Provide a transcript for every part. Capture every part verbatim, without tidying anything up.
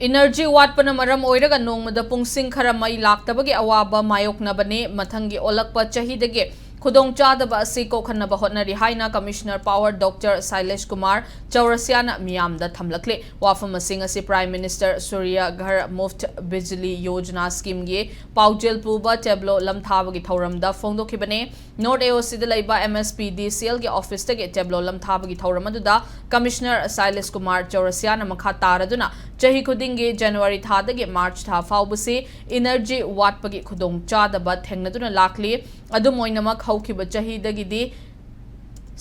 Energy ꯋꯥꯠꯄꯅ ꯃꯔꯝ ꯑꯣꯏꯔꯒ ꯅꯣꯡꯃꯗ ꯄꯨꯡꯁꯤꯡ ꯈꯔ ꯃꯩ ꯂꯥꯛꯇꯕꯒꯤ ꯑꯋꯥꯕ ꯃꯥꯌꯣꯛꯅꯕꯅꯤ꯫ ꯃꯊꯪꯒꯤ ꯑꯣꯜꯂꯛꯄ ꯆꯍꯤꯗꯒꯤ ꯈꯨꯗꯣꯡꯆꯥꯗꯕ ꯑꯁꯤ ꯀꯣꯛꯍꯟꯅꯕ ꯍꯣꯠꯅꯔꯤ ꯍꯥꯏꯅ ꯀꯃꯤꯁꯅꯔ ꯄꯥꯋꯔ ꯗꯣꯛꯇꯔ ꯁꯥꯏꯂꯦꯁ ꯀꯨꯃꯥꯔ ꯆꯧꯔꯁꯤꯌꯥꯅ ꯃꯤꯌꯥꯝꯗ ꯊꯝꯂꯛꯂꯤ꯫ ꯋꯥꯐꯝ ꯑꯁꯤꯡ ꯑꯁꯤ ꯄ꯭ꯔꯥꯏꯝ ꯃꯤꯅꯤꯁꯇꯔ ꯁꯨꯔ꯭ꯌ ꯘꯔ ꯃꯨꯐꯠ ꯕꯤꯖꯂꯤ ꯌꯣꯖꯅꯥ ꯁ꯭ꯀꯤꯝꯒꯤ ꯄꯥꯎꯖꯦꯜ ꯄꯨꯕ ꯇꯦꯕ꯭ꯂꯣ ꯂꯝꯊꯥꯕꯒꯤ ꯊꯧꯔꯝꯗ ꯐꯣꯡꯗꯣꯛꯈꯤꯕꯅꯤ꯫ ꯅꯣꯔꯠ ꯑꯦ ꯑꯣ ꯁꯤꯗ ꯂꯩꯕ ꯑꯦꯝ ꯑꯦꯁ ꯄꯤ ꯗꯤ ꯁꯤ ꯑꯦꯜꯒꯤ ꯑꯣꯐꯤꯁꯇꯒꯤ ꯇꯦꯕ꯭ꯂꯣ ꯂꯝꯊꯥꯕꯒꯤ ꯊꯧꯔꯝ ꯑꯗꯨꯗ ꯀꯃꯤꯁꯅꯔ ꯁꯥꯏꯂꯦꯁ ꯀꯨꯃꯥꯔ ꯆꯧꯔꯁꯤꯌꯥꯅ ꯃꯈꯥ ꯇꯥꯔꯗꯨꯅ ꯆꯍꯤ ꯈꯨꯗꯤꯡꯒꯤ ꯖꯅꯋꯥꯔꯤ ꯊꯥꯗꯒꯤ ꯃꯥꯔꯆ ꯊꯥ ꯐꯥꯎꯕꯁꯤ ꯏꯅꯔꯖꯤ ꯋꯥꯠꯄꯒꯤ ꯈꯨꯗꯣꯡꯆꯥꯗꯕ ꯊꯦꯡꯅꯗꯨꯅ ꯂꯥꯛꯂꯤ꯫ ꯑꯗꯨꯝ ꯑꯣꯏꯅꯃꯛ, ꯍꯧꯈꯤꯕ ꯆꯍꯤꯗꯒꯤꯗꯤ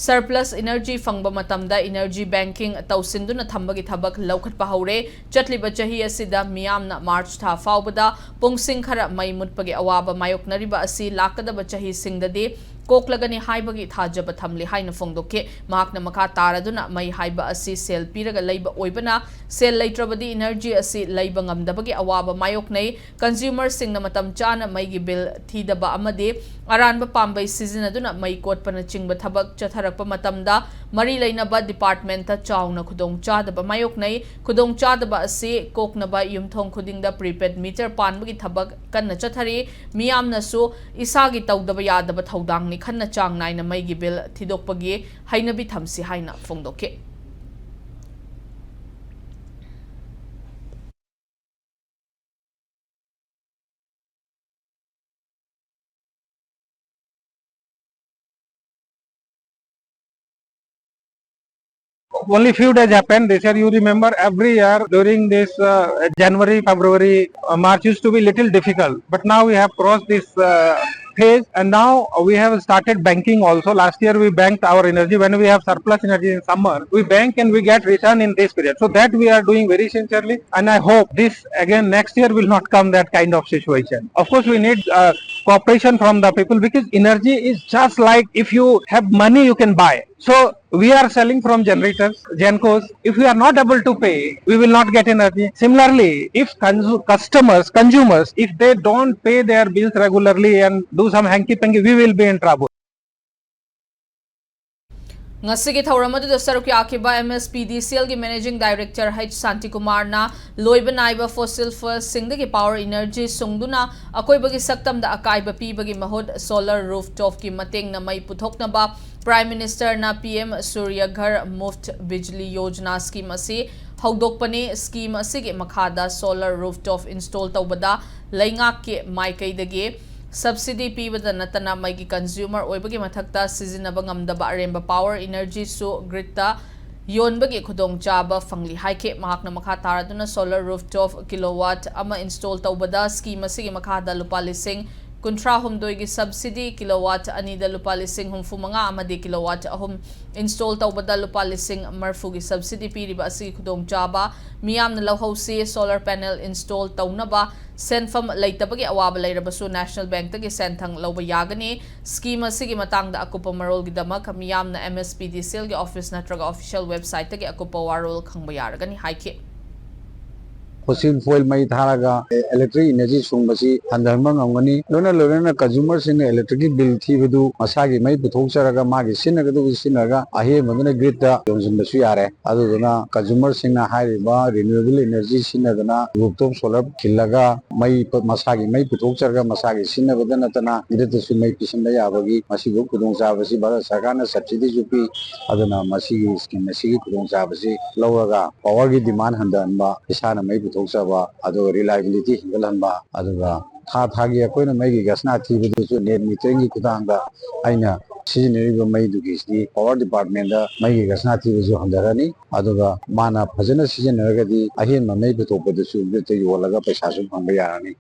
ꯁꯔꯄ꯭ꯂꯁ ꯏꯅꯔꯖꯤ ꯐꯪꯕ ꯃꯇꯝꯗ ꯏꯅꯔꯖꯤ ꯕꯦꯡꯀꯤꯡ ꯇꯧꯁꯤꯟꯗꯨꯅ ꯊꯝꯕꯒꯤ ꯊꯕꯛ ꯂꯧꯈꯠꯄ ꯍꯧꯔꯦ꯫ ꯆꯠꯂꯤꯕ ꯆꯍꯤ ꯑꯁꯤꯗ ꯃꯤꯌꯥꯝꯅ ꯃꯥꯔꯆ ꯊꯥ ꯐꯥꯎꯕꯗ ꯄꯨꯡꯁꯤꯡ ꯈꯔ ꯃꯩ ꯃꯨꯠꯄꯒꯤ ꯑꯋꯥꯕ ꯃꯥꯌꯣꯛꯅꯔꯤꯕ ꯑꯁꯤ ꯂꯥꯛꯀꯗꯕ ꯆꯍꯤꯁꯤꯡꯗꯗꯤ ꯀꯣꯛꯂꯒꯅꯤ ꯍꯥꯏꯕꯒꯤ ꯊꯥꯖꯕ ꯊꯝꯂꯤ ꯍꯥꯏꯅ ꯐꯣꯡꯗꯣꯛꯈꯤ꯫ ꯃꯍꯥꯛꯅ ꯃꯈꯥ ꯇꯥꯔꯗꯨꯅ, ꯃꯩ ꯍꯥꯏꯕ ꯑꯁꯤ ꯁꯦꯜ ꯄꯤꯔꯒ ꯂꯩꯕ ꯑꯣꯏꯕꯅ, ꯁꯦꯜ ꯂꯩꯇ꯭ꯔꯕꯗꯤ ꯏꯅꯔꯖꯤ ꯑꯁꯤ ꯂꯩꯕ ꯉꯝꯗꯕꯒꯤ ꯑꯋꯥꯕ ꯃꯥꯌꯣꯛꯅꯩ꯫ ꯀꯟꯖ꯭ꯌꯨꯃꯔꯁꯤꯡꯅ ꯃꯇꯝ ꯆꯥꯅ ꯃꯩꯒꯤ ꯕꯤꯜ ꯊꯤꯗꯕ ꯑꯃꯗꯤ ꯑꯔꯥꯟꯕ ꯄꯥꯝꯕꯩ ꯁꯤꯖꯤꯟꯅꯗꯨꯅ ꯃꯩ ꯀꯣꯠꯄꯅꯆꯤꯡꯕ ꯊꯕꯛ ꯆꯠꯊꯔꯛꯄ ꯃꯇꯝꯗ ꯃꯔꯤ ꯂꯩꯅꯕ ꯗꯤꯄꯥꯔꯠꯃꯦꯟꯠꯇ ꯆꯥꯎꯅ ꯈꯨꯗꯣꯡꯆꯥꯗꯕ ꯃꯥꯌꯣꯛꯅꯩ꯫ ꯈꯨꯗꯣꯡꯆꯥꯗꯕ ꯑꯁꯤ ꯀꯣꯛꯅꯕ ꯌꯨꯝꯊꯣꯡ ꯈꯨꯗꯤꯡꯗ ꯄ꯭ꯔꯤꯄꯦꯗ ꯃꯤꯇꯔ ꯄꯥꯟꯕꯒꯤ ꯊꯕꯛ ꯀꯟꯅ ꯆꯠꯊꯔꯤ꯫ ꯃꯤꯌꯥꯝꯅꯁꯨ ꯏꯁꯥꯒꯤ ꯇꯧꯗꯕ ꯌꯥꯗꯕ ꯊꯧꯗꯥꯡꯅꯤ ꯈꯟꯅ ꯆꯥꯡ ꯅꯥꯏꯅ ꯃꯩꯒꯤ ꯕꯤꯜ ꯊꯤꯗꯣꯛꯄꯒꯤ ꯍꯩꯅꯕꯤ ꯊꯝꯁꯤ ꯍꯥꯏꯅ ꯐꯣꯡꯗꯣꯛꯈꯤ꯫ Only few days happened. This year, you remember, every year during this, uh, January, February, uh, March used to be little difficult. But now we have crossed this, uh, phase, and now we have started banking also. Last year, we banked our energy. When we have surplus energy in summer, we bank and we get return in this period. So that we are doing very sincerely, and I hope this again next year will not come that kind of situation. Of course, we need, uh, cooperation from the people, because energy is just like, if you have money, you can buy. So we are selling from generators, Gencos. If we are not able to pay, we will not get energy. Similarly, if consu-, customers, consumers, if they don't pay their bills regularly and do some hanky-panky, we will be in trouble. ꯉꯁꯤꯒꯤ ꯊꯧꯔꯝ ꯑꯗꯨꯗ ꯁꯔꯨꯛ ꯌꯥꯈꯤꯕ M S P D C L ꯒꯤ Managing Director H Shantikumar ꯅ ꯂꯣꯏꯕ ꯅꯥꯏꯕ fossil fuel ꯁꯤꯡꯗꯒꯤ power energy ꯁꯨꯡꯗꯨꯅ ꯑꯀꯣꯏꯕꯒꯤ ꯁꯛꯇꯝꯗ ꯑꯀꯥꯏꯕ ꯄꯤꯕꯒꯤ ꯃꯍꯨꯠ solar rooftop ꯀꯤ ꯃꯇꯦꯡꯅ ꯃꯩ ꯄꯨꯊꯣꯛꯅꯕ Prime Minister ꯅ P M Surya Ghar Muft Bijli Yojana scheme ꯑꯁꯤ ꯍꯧꯗꯣꯛꯄꯅꯤ꯫ Scheme ꯑꯁꯤꯒꯤ ꯃꯈꯥꯗ solar rooftop install ꯇꯧꯕꯗ ꯂꯩꯉꯥꯛꯀꯤ ꯃꯥꯏꯀꯩꯗꯒꯤ subsidy ꯄꯤꯕꯗ ꯅꯠꯇꯅ ꯃꯩꯒꯤ consumer ꯑꯣꯏꯕꯒꯤ ꯃꯊꯛꯇ ꯁꯤꯖꯤꯟꯅꯕ ꯉꯝꯗꯕ ꯑꯔꯦꯝꯕ power energy ꯁꯨ grid ꯇ ꯌꯣꯟꯕꯒꯤ ꯈꯨꯗꯣꯡꯆꯥꯕ ꯐꯪꯂꯤ ꯍꯥꯏꯈꯤ꯫ ꯃꯍꯥꯛꯅ ꯃꯈꯥ ꯇꯥꯔꯗꯨꯅ solar rooftop kilowatt ꯑꯃ install ꯇꯧꯕꯗ scheme ꯑꯁꯤꯒꯤ ꯃꯈꯥꯗ ꯂꯨꯄꯥ ꯂꯤꯁꯤꯡ ꯀꯨꯟꯊ꯭ꯔꯥ ꯍꯨꯝꯗꯣꯏꯒꯤ subsidy, kilowatt ꯑꯅꯤꯗ ꯂꯨꯄꯥ ꯂꯤꯁꯤꯡ ꯍꯨꯝꯐꯨ ꯃꯉꯥ ꯑꯃꯗꯤ kilowatt ꯑꯍꯨꯝ install ꯇꯧꯕꯗ ꯂꯨꯄꯥ ꯂꯤꯁꯤꯡ ꯃꯔꯐꯨꯒꯤ subsidy ꯄꯤꯔꯤꯕ ꯑꯁꯤꯒꯤ ꯈꯨꯗꯣꯡꯆꯥꯕ ꯃꯤꯌꯥꯝꯅ ꯂꯧꯍꯧꯁꯤ꯫ Solar panel install ꯇꯧꯅꯕ ꯁꯦꯟꯐꯝ ꯂꯩꯇꯕꯒꯤ ꯑꯋꯥꯕ ꯂꯩꯔꯕꯁꯨ National Bank ꯇꯒꯤ ꯁꯦꯟꯊꯪ ꯂꯧꯕ ꯌꯥꯒꯅꯤ꯫ Scheme ꯑꯁꯤꯒꯤ ꯃꯇꯥꯡꯗ ꯑꯀꯨꯞꯄ ꯃꯔꯣꯜꯒꯤꯗꯃꯛ ꯃꯤꯌꯥꯝꯅ M S P D C L ꯒꯤ office ꯅꯠꯇ꯭ꯔꯒ official website ꯇꯒꯤ ꯑꯀꯨꯞꯄ ꯋꯥꯔꯣꯜ ꯈꯪꯕ ꯌꯥꯔꯒꯅꯤ ꯍꯥꯏꯈꯤ꯫ Fossil fuel ꯃꯩ ꯊꯥꯔꯒ electric energy ꯁꯨꯡꯕꯁꯤ ꯍꯟꯊꯍꯟꯕ ꯉꯝꯒꯅꯤ꯫ ꯂꯣꯏꯅ ꯂꯣꯏꯅꯅ consumer ꯁꯤꯡꯅ electric ꯀꯤ bill ꯊꯤꯕꯗꯨ ꯃꯁꯥꯒꯤ ꯃꯩ ꯄꯨꯊꯣꯛꯆꯔꯒ ꯃꯥꯒꯤ ꯁꯤꯖꯤꯟꯅꯒꯗꯕ ꯁꯤꯖꯤꯟꯅꯔꯒ ꯑꯍꯦꯟꯕꯗꯨꯅ grid ꯇ ꯌꯣꯟꯁꯤꯟꯕꯁꯨ ꯌꯥꯔꯦ꯫ ꯑꯗꯨꯗꯨꯅ consumer ꯁꯤꯡꯅ ꯍꯥꯏꯔꯤꯕ renewable energy ꯁꯤꯖꯤꯟꯅꯗꯅ rooftop solar ꯈꯤꯜꯂꯒ ꯃꯩ ꯃꯁꯥꯒꯤ ꯃꯩ ꯄꯨꯊꯣꯛꯆꯔꯒ ꯃꯁꯥꯒꯤ ꯁꯤꯖꯤꯟꯅꯕꯗ ꯅꯠꯇꯅ grid ꯇꯁꯨ ꯃꯩ ꯄꯤꯁꯤꯟꯕ ꯌꯥꯕꯒꯤ ꯃꯁꯤꯒꯨꯝꯕ ꯈꯨꯗꯣꯡꯆꯥꯕꯁꯤ ꯚꯥꯔꯠ ꯁꯔꯀꯥꯔꯅ subsidy ꯁꯨ ꯄꯤ꯫ ꯑꯗꯨꯅ ꯃꯁꯤꯒꯤ scheme ꯑꯁꯤꯒꯤ ꯈꯨꯗꯣꯡꯆꯥꯕꯁꯤ ꯂꯧꯔꯒ power ꯒꯤ demand ꯍꯟꯊꯍꯟꯕ, ꯏꯁꯥꯅ ꯃꯩ ꯄꯨꯊꯣꯛꯆꯕ, ꯑꯗꯨꯒ reliability ꯍꯦꯟꯒꯠꯍꯟꯕ, ꯑꯗꯨꯒ ꯊꯥ ꯊꯥꯒꯤ ꯑꯩꯈꯣꯏꯅ ꯃꯩꯒꯤ ꯈꯖꯅꯥ ꯊꯤꯕꯗꯁꯨ net metering ꯒꯤ ꯈꯨꯊꯥꯡꯗ ꯑꯩꯅ ꯁꯤꯖꯤꯟꯅꯔꯤꯕ ꯃꯩꯗꯨꯒꯤꯁꯤꯗꯤ power department ꯇ ꯃꯩꯒꯤ ꯈꯖꯅꯥ ꯊꯤꯕꯁꯨ ꯍꯟꯊꯔꯅꯤ꯫ ꯑꯗꯨꯒ ꯃꯥꯅ ꯐꯖꯅ ꯁꯤꯖꯤꯟꯅꯔꯒꯗꯤ ꯑꯍꯦꯟꯕ ꯃꯩ ꯄꯨꯊꯣꯛꯄꯗꯁꯨ grid ꯇ ꯌꯣꯜꯂꯒ ꯄꯩꯁꯥꯁꯨ ꯐꯪꯕ ꯌꯥꯔꯅꯤ꯫